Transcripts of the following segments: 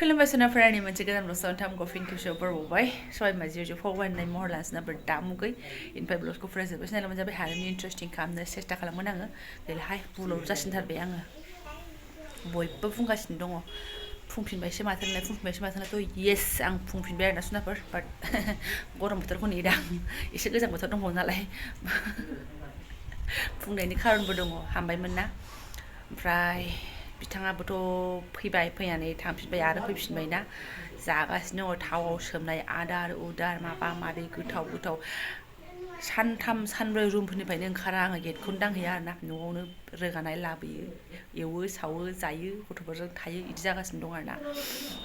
खुलुमबाय सोनाफोरानि मोनसे गोदान ब्लगआव नोंथांमोनखौ फिन खेबसेयाव बरायबावबाय सबाय माजियाव जो फगवाननाय महर लानोसै नाबर दामुगै इनफाय ब्लगखौ फरायजोबबाय सिनायला मोनजाबाय हारिनि इन्टारेस्टिं खालामनो सेस्था खालामगोन आङो देलाहाय बुलाव जासिनथारबाय आङो बयबो बुंगासिनो दङ फुंफिनबायसो माथोलाय थ' येस आं फुंफिनबाय आरोना सोनाफोर बाट गरम बोथोरखौ नेदां एसे गोजां बोथोर दंबावो नालाय फुंनायनि खारनबो दङ हामबायमोन ना ओमफ्राय बिथाङाबोथ' फैबाय फैनानै थांफिनबाय आरो फैफिनबाय ना जागासिनो दङ थावाव सोमनाय आदार उदार माबा माबि गोथाव गोथाव सानथाम सानब्रै रुमफोरनिफ्रायनो ओंखारा आङो गेटखौनो दांहैया आरोना न'आवनो रोगानाय लाबोयो एवो सावो जायो गथ'फोरजों थायो इदि जागासिनो दं आरोना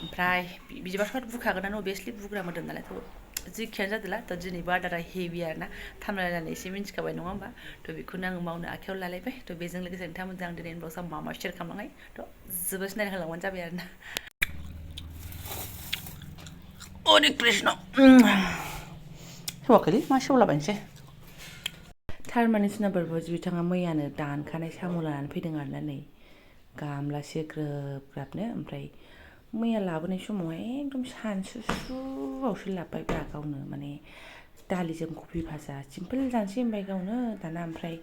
ओमफ्राय बिदिबाथ' बुखागोनानो अभियासलि बुग्रा मोदोम नालाय थ' जिखियानो जादोला थ' दिनैबो आदारा हेभि आरोना थामलायनानै एसे मिन्थिखाबाय नङा होमबा थ' बेखौनो आङो मावनो आखायाव लालायबाय थ' बेजों लोगोसे नोंथांमोनजों आं दिनै ब्लगआव मा मा शेयार खालामलांनाय थ' जोबोद सिनायना होलांबानो जाबाय आरोना हरे कृष्ण होवाखैलै मा सेवलाबायनोसै थारमाने सोनाबोरबो बिथाङा मैयानो दानखानाय साम' लानानै फैदों आरोना नै गामलासे ग्रोब ग्राबनो ओमफ्राय मैया लाबोनाय समावहाय एकदम सानसुसुआवसो लाबोबाय ब्रा गावनो माने दालिजों कफि भाजा सिम्पोल जानोसै होनबाय गावनो दाना ओमफ्राय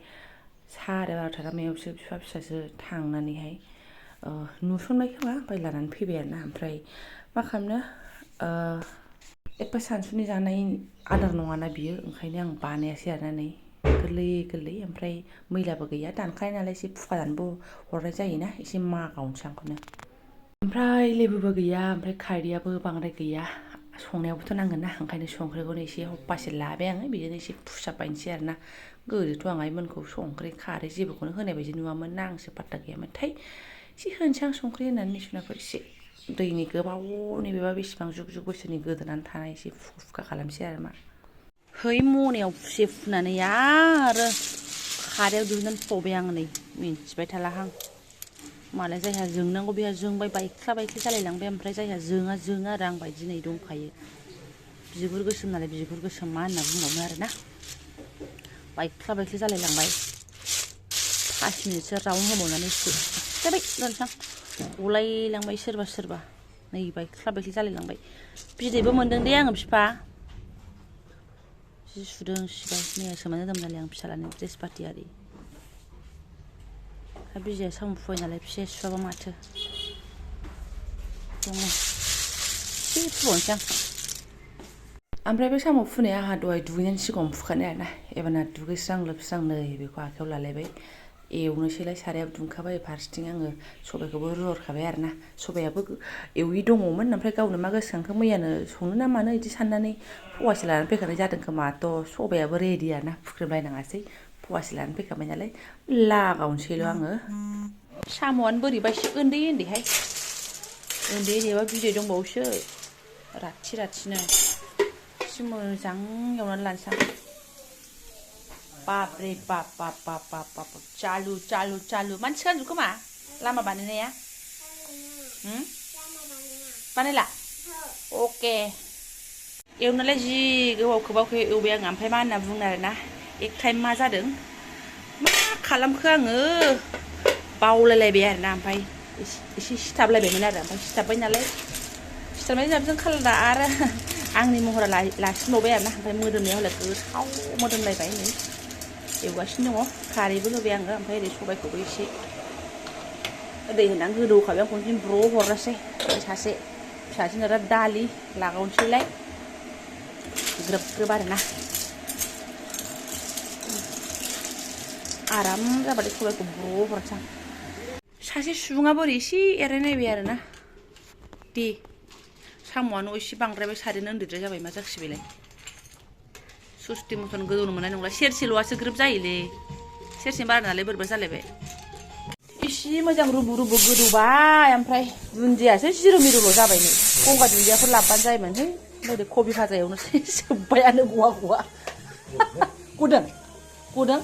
12:30 ना मायावसो बिफा फिसासो थांनानैहाय नुसनबाय खोमा ओमफ्राय लानानै फैबाय आरोना ओमफ्राय मा खालामनो एफा सानसुनि जानाय आदार नङाना बियो ओंखायनो आं बानायासै आरोना नै गोरलै गोरलै ओमफ्राय मैलाबो गैया दानखानाय नालाय एसे फुखानानैबो हरनाय जायोना एसे मागावनोसै आंखौनो ओमफ्राय लेबुबो गैया ओमफ्राय खारदैयाबो बांद्राय गैया संनायावबोथ' नांगोन ना ओंखायनो संख्रिखौनो एसे हप्पासे लाबाय आङो बेजोंनो एसे फुसाबबायनोसै आरोना गोदोथ' आं आइमोनखौ संख्रि खारै जेबोखौनो होनाय बायदि नुवामोन ना आंसो पात्ता गैयामोनथाय एसे होनोसै आं संख्रि होनानै सुनाफोर एसे दैनि गोबावनि बेबा बेसेबां जुग जुग बोसोरनि गोदोनानै थानाय एसे फुखा खालामसै आरो मा है मनायाव फुसे फुनानै आरो खादायाव दिहुननानै फबाय आं नै मिन्थिबाय थालाहां मालाय जायहा जोंनांगौ बेहा जोंबाय बायख्ला बायख्लि जालायलांबाय ओमफ्राय जायहा जोङा जोङा आरो आं बायदि नै दंखायो बिगुर गोसोम नालाय बिगुर गोसोम मा होनना बुंबावनो आरोना बायख्ला बायख्लि जालायलांबाय 5 मिनिटसो राउन्ड होबावनानैसो जाबाय दोनसां गलायलांबाय सोरबा सोरबा नै बायख्ला बायख्लि जालायलांबाय बिदैबो मोनदों दे आङो बिफा जि सुदों सिबाय मैया सोमनानै दोनदोंमोन आं फिसालानि ड्रेस पार्टि आरि दा बिजया साम' फुबाय नालाय फिसाया सुवाबा माथो दङ एसे फुबावनोसै आं ओमफ्राय बे साम' फुनाया आंहा दहाय दुगैनायनि सिगाङाव फुखानाय आरोना एबारना दुगैस्रां लोबस्रां नै बेखौ आखायाव लालायबाय एवनोसैलाय सारायाव दुंखाबाय फारसेथिं आङो सबायखौबो रुहरखाबाय आरोना सबायाबो एवै दङमोन ओमफ्राय गावनो मा गोसोखांखो मैयानो संनो ना मानो बिदि साननानै फवासे लानानै फैखानाय जादों खोमा थ' सबायाबो रेडि आरोना फुख्रेमलायनाङासै फवासे लानानै फैखाबाय नालाय लागावनोसैल' आङो साम'आनो बोरैबा एसे उन्दै उन्दैहाय उन्दै उन्दैबा बिदै दंबावोसो राथि राथिनो एसे मोजां एवनानै लानोसै आं बाप रे बाप बाप बाप बाप बाप चालु चालु चालु मानसि गानजोब खोमा लामा बानायनाया बानायला अके एवनालाय जि गोबावखौ एवबाय आङो ओमफ्राय मा होनना बुंनो आरोना एक टाइम मा जादों मा खालामखो आङो बावलायलायबाय आरोना ओमफ्राय एसे सिथाबलायबायमोन आरो ओमफ्राय सिथाबबाय नालाय सिथाबनाय जाबजों खालामदा आरो आंनि महरा लासिनबावबाय आरोना ओमफ्राय मोदोमनायाव हले गोथाव मोदोमलायबाय नै एवगासिनो दङ खारैबो होबाय आङो ओमफ्राय ओरै सबायखौबो एसे दै होनानै गोदौखाबाय आं खनसेनो ब्र' हरनोसै सासे फिसाजोनो आरो दालि लागावनोसैलाय ग्रोब ग्रोब आरोना आराम जाबाथाय सबायखौ ब्र' हरनोसै आं सासे सुबुङा बोरै एसे एरायनायबाय आरोना दे साम'आनो एसे बांद्रायबाय सारायानो उन्दैद्राय जाबाय मा जाखिसै बेलाय सुस्थि मथन गोदौनो मोननाय नंला सेरसेल'आसो ग्रोब जायोलै सेरसे बारा नालाय बोरैबा जालायबाय एसे मोजां रुबु रुबु गोदौबाय ओमफ्राय दुन्दियासो जिरु मिरुल' जाबाय नै गंगार दुन्दियाफोर लाबोबानो जायोमोन है ओरै कबि भाजा एवनोसै जोब्बायानो गवा गवा गदों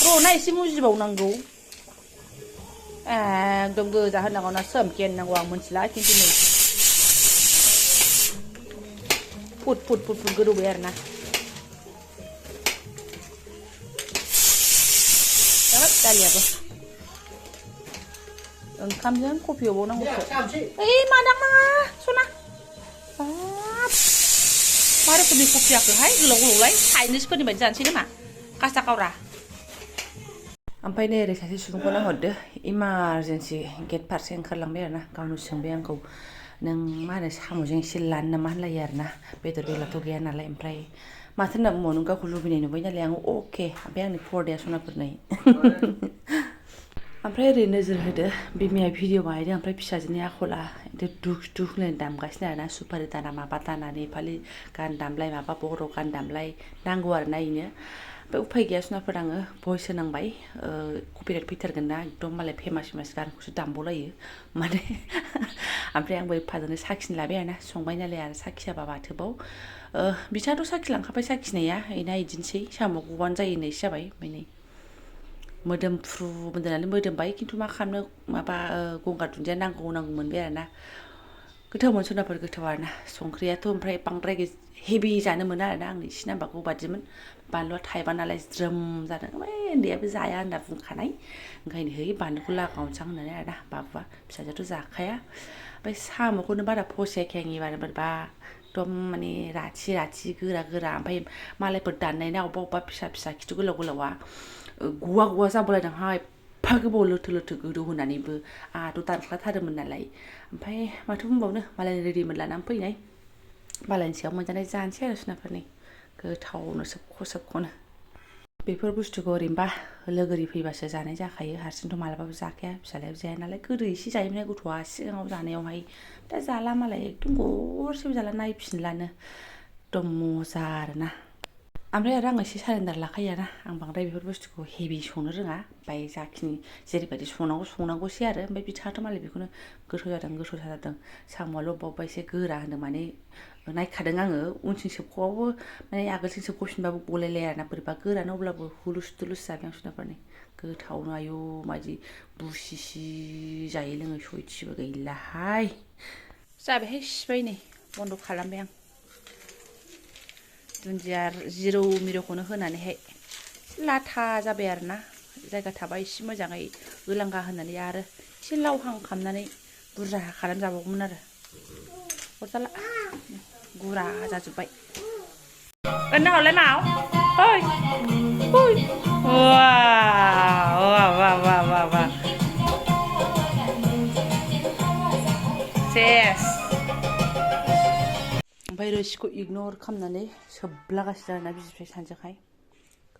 र'ना एसे मुजिबावनांगौ एकदम गोजा होनांगौ ना सोमखे होनांगौ आं मिथिला खिन्थु नै फुट फुट फुट फुट गोदौबाय आरोना जाबाय दालियाबो ओंखामजों कफि एवबावनांगौसो ओइ मादां नाङा सना मा रोखोमनि कफि आखोहाय गोलाव गोलावलाय चाइनिसफोरनि बायदि जानोसै नामा कासा कावरा ओमफ्राय नै ओरै सासे सुबुंखौ नाहरदो इमारजेन्सि गेट फारसे ओंखारलांबाय आरोना गावनो सोंबाय आंखौ नों मा होनो साम'जों एसे लानो नामा होनलायो आरोना बेदर बेलाथ' गैया नालाय ओमफ्राय माथो होनना बुंबावनो गावखौ लुबैनाय नुबाय नालाय आं अके ओमफ्राय आंनि फर्दाया सनाफोर नै ओमफ्राय ओरै नोजोर होदो बिमाया भिडिअ बानायदों ओमफ्राय फिसाजोनि आखला दुख दुख होननानै दामगासिनो आरोना सुपारि दाना माबा दाना नेपालि गान दामलाय माबा बर' गान दामलाय नांगौ आरोना इनो ओमफ्राय उफाय गैया सनाफोर आङो भइस होनांबाय कपिराइट फैथारगोन ना एकदम मालाय फेमास गानखौसो दामबावलायो माने ओमफ्राय आंबो एफाजोंनो साखिनो लाबाय आरोना संबाय नालाय आरो साखियाबा माथोबाव बिथाङाथ' साखिलांखाबाय साखिनाया इना इदिनोसै साम' गबानो जायो होननायसो जाबाय ओमफ्राय नै मोदोमफ्रु मोदोमनानै मोदोमबाय खिन्थु मा खालामनो माबा गंगार दुन्दिया नांगौ मोनबाय आरोना गोथावमोन सनाफोर गोथाव आरोना संख्रियाथ' ओमफ्राय बांद्राय हेभि जानो मोना आरोना आंनो एसे नांबागौ बादिमोन बानलुआ थाइबा नालाय ज्रोम जादों ओमफ्राय उन्दैयाबो जाया होनना बुंखानाय ओंखायनो है बानलुखौ लागावनोसां होननानै आरोना बाबुआ फिसाजोआथ' जाखाया ओमफ्राय साम'खौनो बारा फसायाखै आं एबार बोरैबा एकदम माने राथि राथि गोरा गोरा ओमफ्राय मालायफोर दाननायना अबेबा अबेबा फिसा फिसा खिथु गोलाव गोलावा गवा गवा जाबोलायदोंहाय एफा गोबाव लोथो लोथो गोदौ होनानैबो आंहाथ' दानखाथारोमोन नालाय ओमफ्राय माथो बुंबावनो मालायनि रेडिमेड लानानै फैनाय मालायनि सायाव मोनजानाय जानोसै आरो सनाफोरनि गोथावनो सोबख' सोबख'नो बेफोर बुस्थुखौ ओरैनोबा लोगोरि फैबासो जानाय जाखायो हारसिंथ' मालाबाबो जाखाया फिसालायाबो जाया नालाय गोदो एसे जायोमोन गथ'आ सिगाङाव जानायावहाय दा जाला मालाय एकदम गरसेबो जाला नायफिनलानो एकदम मजा आरोना ओमफ्राय आरो आं एसे सारेन्डार लाखायो आरोना आं बांद्राय बेफोर बुस्थुखौ हेभि संनो रोङा ओमफ्राय जाखिनि जेरैबायदि संनांगौसै आरो ओमफ्राय बिथाङाथ' मालाय बेखौनो गोथाव जादों साम'आल' अबेबा अबेबा एसे गोरा होनो माने नायखादों आङो उनथिं सोबख'बाबो माने आगोलथिं सोबख'फिनबाबो गलायलाया आरोना बोरैबा गोरान अब्लाबो हुलुस थुलुस जाबाय आं सनाफोरनि गोथावनो आयौ मादि बुसिसि जायो लोङो सयथिबो गैलाहाय जाबायहाय सिबाय नै बन्द' खालामबाय आं दुन्दिया जिरौ मिरौखौनो होनानैहाय लाथा जाबाय आरोना जायगा थाबा एसे मोजाङै होलांगा होनानै आरो एसे लावहां खालामनानै बुरजा खालामजाबावगौमोन आरो हरजाला गुरा जाजोब्बाय ओरैनो हरलाय माव ओइ ओइ वा सेस ओमफ्राय रोसिखौ इगनर खालामनानै सोबलागासिनो आरोना बिसिफ्राय सानजोंहाय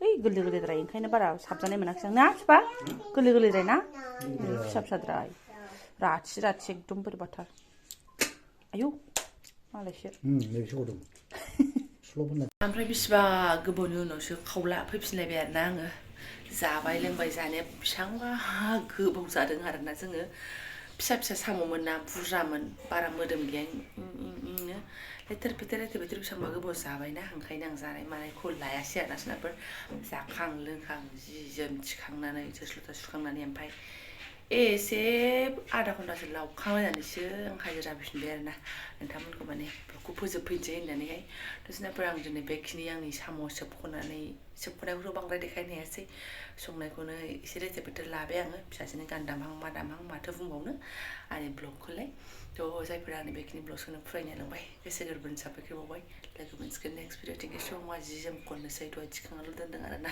ओइ गोरलै गोरलैद्राय ओंखायनो बारा साबजानाय मोनाखिसै आं ना बिफा गोरलै गोरलैद्राय ना फिसा फिसाद्राय राथि राथि एकदम बोरैबाथार आयौ मालायसो ओमफ्राय बेसेबा गोबावनि उनावसो खावला फैफिनलायबाय आरोना आङो जाबाय लोंबाय जानाया बेसेबांबा गोबाव जादों आरोना जोङो फिसा फिसा साम'मोन ना बुरजामोन बारा मोदोम गैया लेथेर फेथेर बेसेबांबा गोबाव जाबायना ओंखायनो आं जानाय मानायखौ लायासै आरोना सोरनाफोर जाखां लोंखां जि जोम थिखांनानै थोरसि लथा सुखांनानै ओमफ्राय एसे आधा घन्टासो लावखांलायनानैसो आं हाजिरा फैफिनबाय आरोना नोंथांमोनखौ माने बेखौ फोजोबफैनोसै होननानैहाय सोरनाफोर आं दिनै बेखिनि आंनि साम' सोबख'नायखौथ' बांद्राय देखायनो हायासै संनायखौनो एसे रेथेर फेथेर लाबाय आङो फिसाजोनि गान दामहां मा दामहां माथो बुंबावनो आंनि ब्लगखौलाय थ' जायफोरा आंनि बेखिनि ब्लगखौनो फरायनो लांबाय गोसो गोरबोनि साबायखर बावबाय लोगो मोनसिगोन नेक्स्ट भिडिअ थेंक इउ स' माच जि जोम खननोसै दहाय थिखांनाल' दोनदों आरोना